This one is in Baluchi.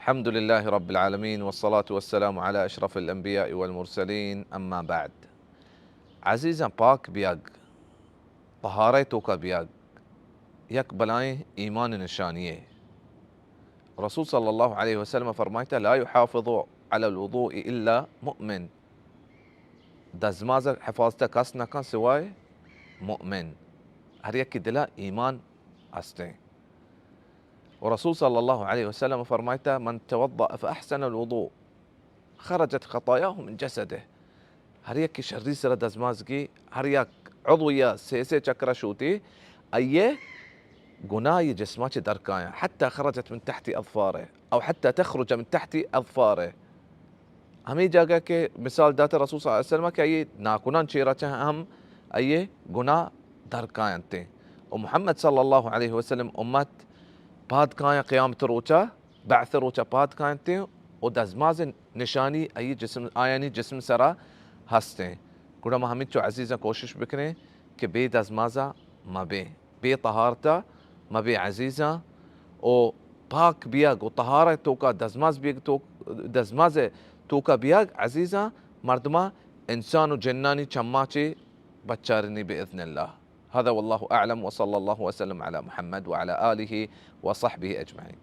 الحمد لله رب العالمين، والصلاة والسلام على أشرف الأنبياء والمرسلين، أما بعد. عزیزاں، پاک بیگ، طہارہ توکا بیگ یک بلائیں ایمان نشانی ہے۔ رسول صلی اللہ علیہ وسلم فرمائتا: لا يحافظ على الوضوء إلا مؤمن. دزماز حفاظت کس نکن سوائے مؤمن، ہر یکی دلا ایمان ہستیں۔ و رسول صلی اللہ علیہ وسلم فرمائتا: من توضأ فأحسن الوضوء خرجت خطاياه من جسده. ہر یکی شری سرا دزماز گی، ہر یک عضو یا سے سے چکرا شوتی، ایے گناہ یہ جسما چہ درکایاں، حتی خرجت من تحت اظفاره، او حتی تخرج من تحت اظفاره. ہمیں جاگہ کہ مثال داتا رسول صلی اللہ علیہ وسلم کہ ایے ناکنان چیرا چہ ہم ایے گناہ درکاینتے. و محمد صلی اللہ علیہ وسلم امت پاد کایاں قیامت روچا، بعث روچا پاد کاینتے و دزماز نشانی ای جسم، آیانی جسم سرا ہستیں. گڑا ما ہمینچو عزیزاں کوشش بکنیں کہ بے دزمازا مبیں، بے طہارتا مبیں عزیزاں، و پاک بیگ و طہارت توکا دزماز بیگ تو، دزماز توکا بیگ عزیزاں، مردما انسان و جنانی چما چے بچارنی بإذن الله. هذا والله أعلم، وصلى الله وسلم على محمد وعلى آله وصحبه أجمعين.